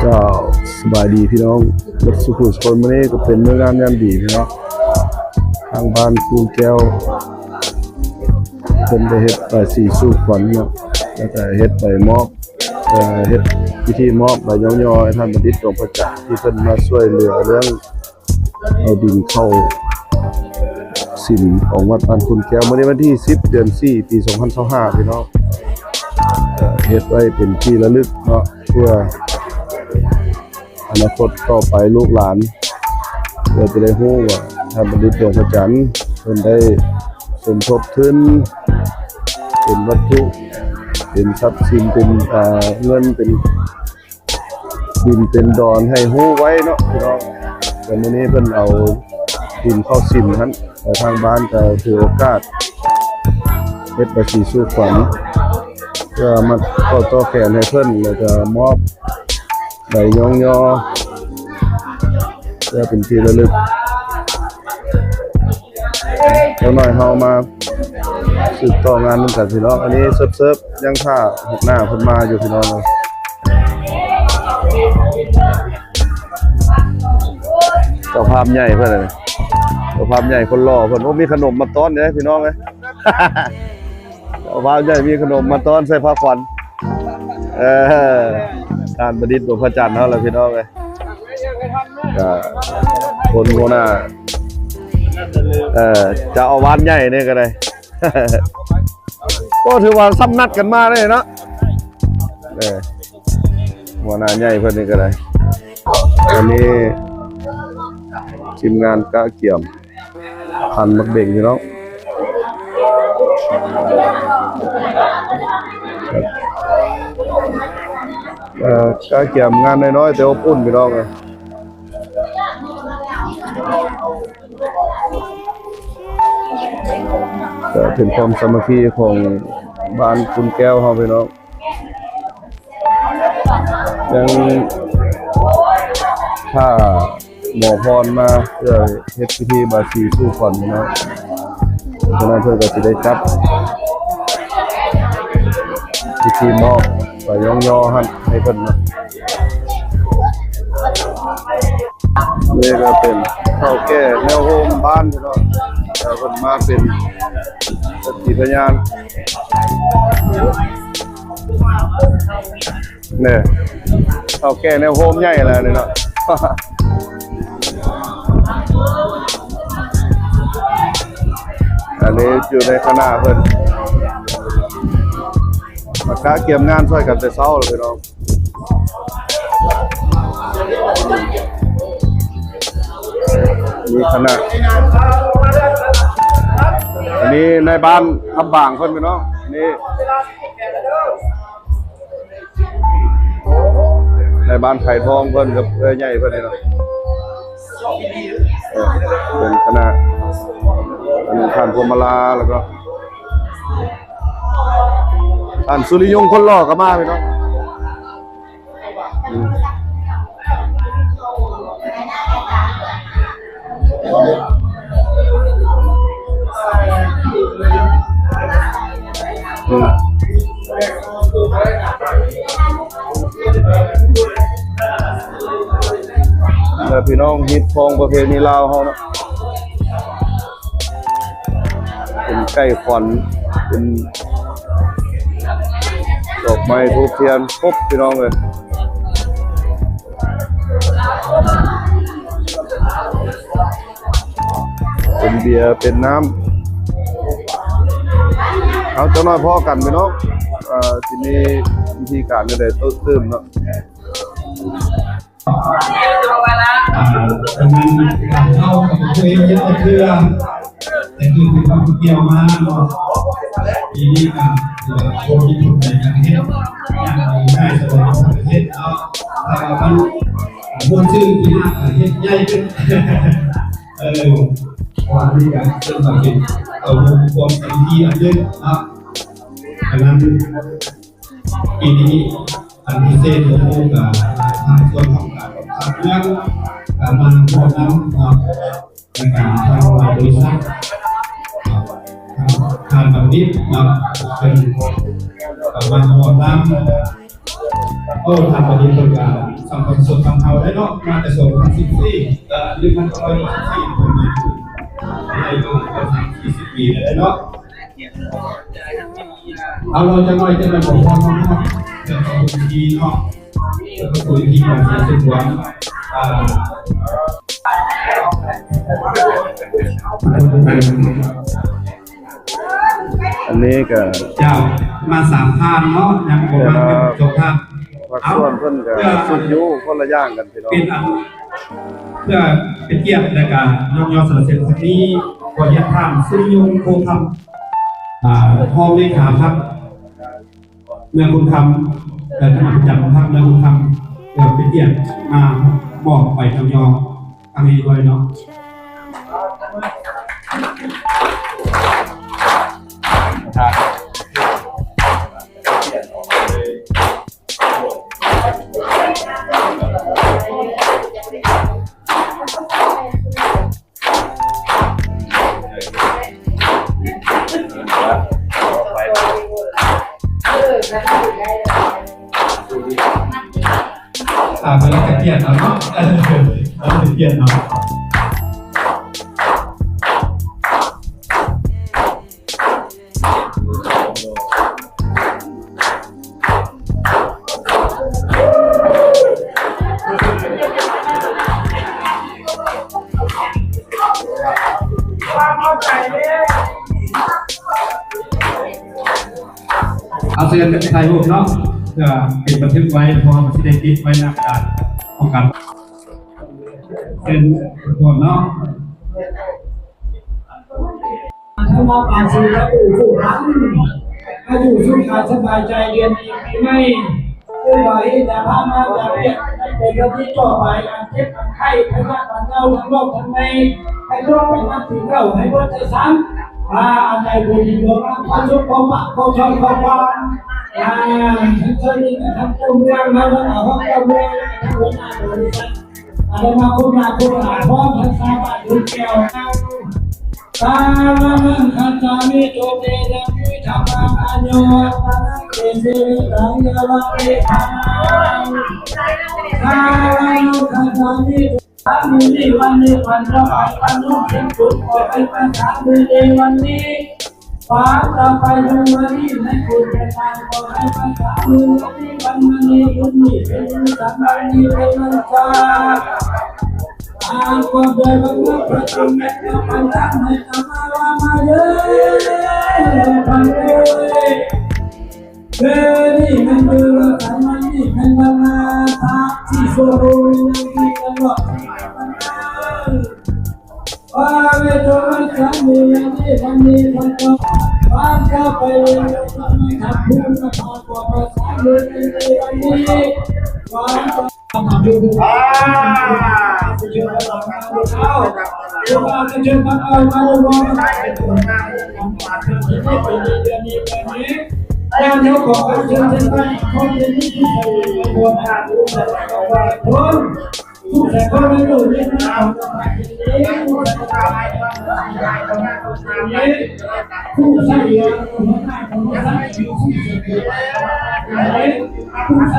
ເຈົ້າ ສະບາຍດີພີ່ນ້ອງເບິດສູ່ຜູ້ສູ່ຄົນ. ມື້ນີ້ກໍເປັນມື້ງາມຍາມດີພີ່ນ້ອງ, ທາງບ້ານຄູນແກ້ວເພິ່ນໄດ້ເຮັດບາຍສີສູ່ຂວັນເນາະ ແລ້ວກໍເຮັດໃບມອບ ເອີ ເຮັດພິທີມອບໃບຍ້ອງຍໍໃຫ້ທ່ານບັນດິດ ດວງພະຈັນ ທີ່ເພິ່ນມາຊ່ວຍເຫຼືອເລື່ອງ ເອົາດິນເຂົ້າສິມຂອງວັດບ້ານຄູນແກ້ວ ມື້ໃນວັນທີສິບ ເດືອນສີ່ ປີສອງພັນຊາວຫ້າ ພີ່ນ້ອງ. ເຮັດໄວ້ເປັນທີ່ລະລຶກເນາະ ເພື່ອອະນາຄົດຕໍ່ໄປລູກຫຼານ ເພື່ອຈະໄດ້ຮູ້ວ່າທ່ານບັນດິດ ດວງພະຈັນ ເພິ່ນໄດ້ສົມທົບທຶນ ເປັນວັດຖຸ ເປັນຊັບສິນ ເປັນ ເອີ ເງິນ ເປັນ ດິນເປັນດອນໃຫ້ຮູ້ໄວ້ເນາະພີ່ນ້ອງ. ແຕ່ມື້ນີ້ເພິ່ນເອົາດິນເຂົ້າສິມຫັ້ນ ແລະ ທາງບ້ານກໍຖືໂອກາດເຮັດບາຍສີສູ່ຂວັນ ເພື່ອມັດຂໍ້ຕໍ່ແຂນໃຫ້ເພິ່ນ ແລ້ວກໍມອບໃບຍ້ອງຍໍ ເພື່ອເປັນທີ່ລະລຶກ. ຈັກໜ້ອຍເຮົາມາສືບຕໍ່ງານນຳກັນພີ່ນ້ອງ. ອັນນີ້ເສີບໆ ຍັງຖ້າຫົວໜ້າເພິ່ນມາຢູ່ພີ່ນ້ອງເອີຍ. ເຈົ້າພາບໃຫຍ່ເພິ່ນ ເຈົ້າພາບໃຫຍ່ຄົນຫຼໍ່ເພິ່ນ. ໂອ້ ມີຂະໜົມມາຕ້ອນເດ້ພີ່ນ້ອງເອີຍ. ເຈົ້າພາບໃຫຍ່ມີຂະໜົມມາຕ້ອນໃສ່ພາຂວັນ. ເອີ ທ່ານບັນດິດ ດວງພະຈັນເຮົາລະພີ່ນ້ອງເອີຍ. ກະຄົນຫົວໜ້າ ເອີ ເຈົ້າອາວາດໃຫຍ່ນີ້ກໍໄດ້. ໂອ້ ຖືວ່າສຳນັດກັນມາເດ້ເນາະ. ເອີ ຫົວໜ້າໃຫຍ່ເພິ່ນນີ້ກໍໄດ້. ອັນນີ້ທີມງານກະກຽມ ພັນໝາກເບັງພີ່ນ້ອງ. ເອີ ກະກຽມງານນ້ອຍໆ ແຕ່ອົບອຸ່ນພີ່ນ້ອງເອີຍ. ກະເປັນຄວາມສາມັກຄີຂອງບ້ານຄູນແກ້ວເຮົາພີ່ນ້ອງ. ຍັງຖ້າໝໍພອນມາເພື່ອເຮັດພິທີບາຍສີສູ່ຂວັນເນາະ. ສະນັ້ນເພິ່ນກໍຊິໄດ້ຈັດພິທີມອບໃບຍ້ອງຍໍຫັ້ນໃຫ້ເພິ່ນເນາະ. ນີ້ກໍເປັນເຖົ້າແກ່ແນວໂຮມບ້ານເນາະ, ເພິ່ນມາເປັນສັກຂີພະຍານ. ນີ້ ເຖົ້າແກ່ແນວໂຮມໃຫຍ່ແລ້ວນີ້ເນາະ. ອັນນີ້ຢູ່ໃນຄະນະເພິ່ນ ມາກະກຽມງານຊ່ອຍກັນແຕ່ເຊົ້າແລ້ວພີ່ນ້ອງ. ມີຄະນະ ອັນນີ້ນາຍບ້ານຄຳບາງເພິ່ນພີ່ນ້ອງ. ນີ້ ໃນບ້ານໄຂ່ທອງເພິ່ນກັບເອື້ອຍໃຫຍ່ເພິ່ນນີ້ເນາະ. ເອີ ເປັນຄະນະ ອັນນີ້ທ່ານພົມມະລາ ແລ້ວກໍທ່ານສຸລິຍົງຄົນຫຼໍ່ກໍມາພີ່ນ້ອງ. ເອີ ພີ່ນ້ອງ ຮີດຄອງປະເພນີລາວເຮົາເນາະ. ເປັນໄກ່ຂວັນ ເປັນດອກໄມ້ທູບທຽນຄົບພີ່ນ້ອງເອີຍ. ເປັນເບຍ ເປັນນ້ຳ. ເອົາ ຈັກໜ້ອຍພໍ້ກັນພີ່ນ້ອງ ເອີ ຊິມີວິທີການແນວໃດເພີ່ມເຕີມເນາະ. ອ່າ ອັນນັ້ນເຮົາກໍບໍ່ເຄີຍເຮັດຈັກເທື່ອ ແຕ່ຄືເປັນຜູ້ກ່ຽວມາເນາະ. ປີນີ້ກໍຖືວ່າຄົນມີຜົນໃນການເຮັດ ຢ່າງງ່າຍສະດວກເຮັດເນາະ. ຖ້າວ່າມັນມ່ວນຊື່ປີໜ້າກໍເຮັດໃຫຍ່ຂຶ້ນ. ເອີ ວ່າອັນນີ້ກໍເປັນວ່າເປັນເອົາຄວາມສາມັກຄີອັນໜຶ່ງເນາະ. ອັນນັ້ນ ປີນີ້ອັນພິເສດຂອງໂຄງການ ທາງສ່ວນຂອງການ ທາງເລື່ອງການມາຮ່ວມນຳເນາະ ໃນການທາງຫຼາຍບໍລິສັດ ທາງທ່ານບັນດິດເນາະ ເປັນການມາຮ່ວມນຳ ໂອ້ ທ່ານປະດິດເພິ່ນກະສຳພັນສົດນຳເຮົາໄດ້ເນາະ ມາແຕ່ສອງພັນສິບສີ່ ເອີ ໜຶ່ງພັນເກົ້າຮ້ອຍສິບສີ່ ເພິ່ນມາຢູ່ໃນເວລາເກືອບສີ່ສິບປີແລ້ວເນາະ. ເອົາ ລໍຈັກໜ້ອຍ ຈັກໜ້ອຍ ຂໍພອນເນາະ ເຈົ້າຂອງເວທີເນາະ ເຈົ້າຂອງເວທີ ອ່າ ອັນນີ້ກໍ ເຈົ້າ ມາສາມທ່ານເນາະ ຍັງບໍ່ມາເປັນສອງທ່ານ ພາກສ່ວນເພິ່ນກໍສຸກຢູ່ຄົນລະຢ່າງກັນ ພີ່ນ້ອງ ເປັນອັນ ເພື່ອເປັນກຽດ ແລະກະຍົກຍໍສັນລະເສີນຄັ້ງນີ້ ຂໍຮຽນທ່ານ ສຸລິຍົງ ໂພຄຳ ອ່າ ຮອງເລຂາພັກເມືອງຄຸນຄຳ ແລະ ຄະນະປະຈຳພັກເມືອງຄຸນຄຳ ເພື່ອເປັນກຽດມາມອບໃບຍົກຍໍຄັ້ງນີ້ດ້ວຍເນາະ. ອ່າ ເພິ່ນກໍກຽດເອົາເນາະ ເອີ ເພິ່ນກຽດເອົາ. ເອົາ ເຊີນຖ່າຍຮູບເນາະ ເພື່ອເປັນບັນທຶກໄວ້ ເພາະວ່າມັນຊິໄດ້ຕິດໄວ້ໜ້າກະດານຂອງການ ເຊີນທຸກຄົນເນາະ. ທຳມະປາສີ ທະກູ ຜູ້ພັນ ອາຍຸສຸຂະສະບາຍໃຈ ເດືອນດີປີໃໝ່ ເອີ້ນວ່າເຮັດແຕ່ພາມາຈາກວຽກ ໃຫ້ເປັນກະຕິຕໍ່ໄປ ອັນເຈັບອັນໄຂ້ ພະຍາດບັນເທົາທັງນອກທັງໃນ ໃຫ້ລົງໄປນັບຖືເກົ່າ ໃຫ້ເບິດແຕ່ສັງ ວ່າອັນໃດບໍ່ດີບໍ່ງາມ ຂໍສົບຂໍປາກ ຂໍຖອຍຂໍຜ່ອນ ອ່າ ທັງເຈົ້າໜີ້ ທັງເຈົ້າເມືອງ ແລ້ວກໍຮອງເຈົ້າເມືອງ ທັງຫົວໜ້າບໍລິສັດ ອາດະມາຄົບໜ້າຄົບຕາ ພ້ອມທັງຊາວບ້ານທຸກແກ້ວ. ສາລະນັງຄັດສາມິ ໂຕເຕ ທຳມະ ທຳມະ ອາຍຸ ວັດຕະນະ ເກ ສິລິ ສາຍາ ວັດຕິ ພັງ ສາລະນັງຄັດສາມິ ສາມມື້ນີ້ ວັນນີ້ ວັນຕໍ່ໄປ ວັນລຸກຂຶ້ນ ຂໍໃຫ້ພາສາມື້ນີ້ ວັນນີ້ ປາດຕໍ່ໄປ ໃນມື້ນີ້ ໃນບຸນແກ່ນາງ ຂໍໃຫ້ພາສາມື້ນີ້ ວັນມື້ນີ້ ບຸນນີ້ ເປັນບຸນສັນ ວັນນີ້ ເປັນວັນຊາດ ອານຄວາມໂດຍບັງເກີດ ພະເຈົ້າແມ່ນເຈົ້າ ປະທານໃຫ້ກຳມາລາມາເດີ ພັນເດ. ມື້ນີ້ແມ່ນມື້ວັນສັນ ວັນນີ້ແມ່ນວັນມາຄະ ທີ່ໂຊໂລມີນາງທີ່ກັນເນາະ ວ່າແມ່ນເຈົ້າວັນສັນ ມື້ນີ້ວັນນີ້ ວັນນີ້ ວັນຕໍ່ ວັນຕໍ່ໄປເລີຍ ວັນນີ້ ຄັບ ຜູ້ນະຄອນ ຂອງພາສາ ມື້ນີ້ ວັນນີ້ ວັນຕໍ່ ອ່າ ເຊີນພະເຈົ້າ ເຊີນພະເຈົ້າ ເຊີນພະເຈົ້າ ມາເລີຍ ເປັນຄົນງາມ ເປັນເດືອນນີ້ ເດືອນນີ້ ງານເຈົ້າຂອງເຊີນ ເຊີນພະເຈົ້າ ເປັນທີ່ໃສ່ໃນບົດງານ ຜູ້ໃສ່ຄວາມເປັນເລີດ ຜູ້ໃສ່ຄວາມເປັນເລີດ ຜູ້ໃສ່ຄວາມເປັນເລີດ ຜູ້ໃສ່